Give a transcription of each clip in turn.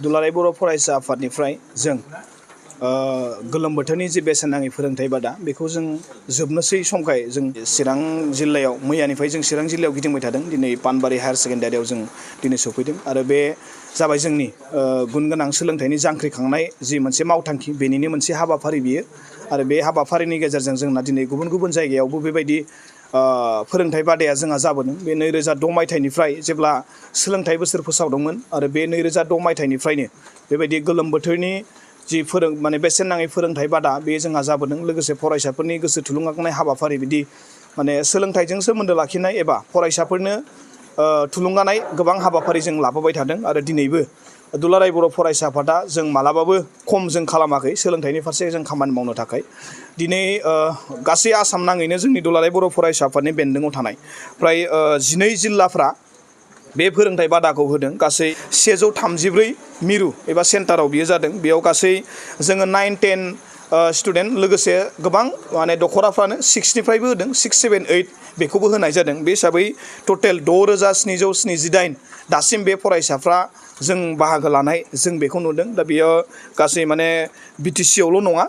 दुलाराय बर' फरायसा आफादनिफ्राय जों गोलोम बोथोरनि जि बेसेन नाङै फोरोंथाय बादा बेखौ जों जोबनोसै समखाय जों चिरां जिल्लायाव मैयानिफ्राय जों चिरां जिल्लायाव गिदिंबाय थादों। दिनै पानबारि हायार सेकेन्डारियाव जों दिनै सफैदों आरो बे जाबाय जोंनि गुन गोनां सोलोंथाइनि जांख्रिखांनाय जि मोनसे मावथांखि बेनिनो मोनसे हाबाफारि बियो आरो बे हाबाफारिनि गेजेरजों जोंना दिनै गुबुन गुबुन जायगायावबो बेबायदि फोरोंथाय बादाया जोंहा जाबोदों। बे 2006 मायथाइनिफ्राय जेब्ला सोलोंथाइ बोसोर फोसावदोंमोन आरो बे 2006 मायथाइनिफ्रायनो बेबायदि गोलोम बोथोरनि जि बेसेन नाङै फोरोंथाय बादा बे जोंहा जाबोदों। लोगोसे फरायसाफोरनि गोसो थुलुंगाखांनाय हाबाफारि बिदि सोलोंथाइजों सोमोन्दो लाखिनाय एबा फरायसाफोरनो थुलुंगानाय गोबां हाबाफारि जों लाबोबाय थादों आरो दिनैबो दुलाराय बर' फरायसा आफादा जों मालाबाबो खम जों खालामाखै सोलोंथाइनि फारसे जों खामानि मावनो थाखाय। दिनै गासै आसाम नाङैनो जोंनि दुलाराय बर' फरायसा आफादनि बेन्दोङाव थानाय फ्राय 12 जिल्लाफ्रा बे फोरोंथाय बादाखौ होदों। गासै 134 मिरु एबा सेन्टाराव बियो जादों। बेयाव गासै जोङो 9-10 स्टुडेन्ट लोगोसे गोबां दखराफ्रानो 6निफ्रायबो होदों 6, 7, 8 बेखौबो होनाय जादों। बे हिसाबै टटेल 6778 दासिम बे फरायसाफ्रा जों बाहागो लानाय जों बेखौ नुदों। दा बेयो गासै BTC आवल' नङा,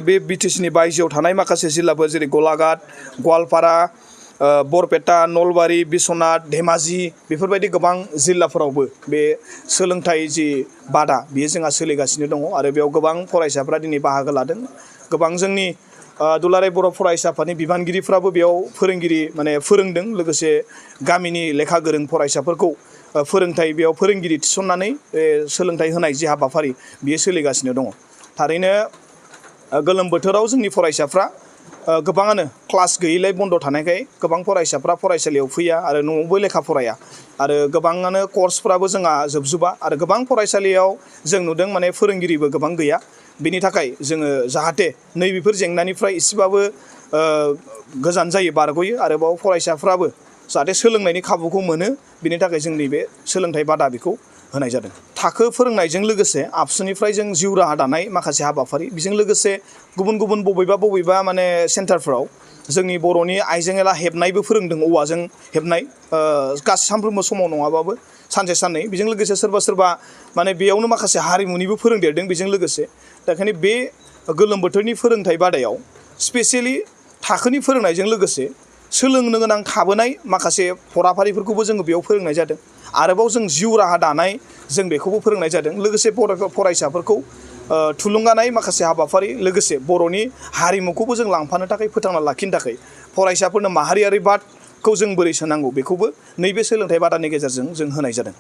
बे BTCनि बायजोआव थानाय माखासे जिल्लाफोर जेरै गलाघाट, गवालपारा, बरपेटा, नलबारि, बिश्वनाथ, धेमाजि बेफोरबायदि गोबां जिल्लाफोरावबो बे सोलोंथाइ जि बादा बेयो जोंहा सोलिगासिनो दङ आरो बेयाव गोबां फरायसाफ्रा दिनै बाहागो लादों। गोबां जोंनि दुलाराय बर' फरायसा आफादनि बिबानगिरिफ्राबो बेयाव फोरोंदों। लोगोसे गामिनि लेखा गोरों फरायसाफोरखौ बेयाव फोरोंगिरि थिसननानै सोलोंथाइ होनाय जि हाबाफारि बियो सोलिगासिनो दङ। थारैनो गोलोम बोथोराव जोंनि फरायसाफ्रा गोबाङानो क्लास गैयैलाय बन्द' थानायखाय गोबां फरायसाफ्रा फरायसालियाव फैया आरो न'आवबो लेखा फराया आरो गोबाङानो कर्सफ्राबो जोंहा जोबजोबा आरो गोबां फरायसालियाव जों नुदों फोरोंगिरिबो गोबां गैया। बिनि थाखाय जोङो जाहाथे नैबेफोर जेंनानिफ्राय एसेबाबो गोजान जायो, बारग'यो आरोबाव फरायसाफ्राबो जाहाथे सोलोंनायनि खाबुखौ मोनो, बिनि थाखाय जोंनि बे सोलोंथाइ बादा बेखौ होनाय जादों। थाखो फोरोंनायजों लोगोसे आबसुनिफ्राय जों जिउ राहा दानाय माखासे हाबाफारि, बेजों लोगोसे गुबुन गुबुन बबेबा सेन्टारफ्राव जोंनि बर'नि आइजें आइला हेबनायबो फोरोंदों, औवाजों हेबनाय सानफ्रोमबो समाव नङाबाबो सानसे साननै। बेजों लोगोसे सोरबा बेयावनो माखासे हारिमुनिबो फोरोंदेरदों बेजों लोगोसे। दा ओंखायनो बे गोलोम बोथोरनि फोरोंथाय बादायाव स्पेसियेलि थाखोनि फोरोंनायजों लोगोसे सोलोंनो गोनां थाबोनाय माखासे फराफारिफोरखौबो जोङो बेयाव फोरोंनाय जादों। आरोबाव जों जिउ राहा दानाय जों बेखौबो फोरोंनाय जादों। लोगोसे फरायसाफोरखौ थुलुंगानाय माखासे हाबाफारि, लोगोसे बर'नि हारिमुखौबो जों लांफानो थाखाय, फोथांना लाखिनो थाखाय फरायसाफोरनो माहारियारि बादखौ जों बोरै सोनांगौ बेखौबो नैबे सोलोंथाइ बादानि गेजेरजों जों होनाय जादों।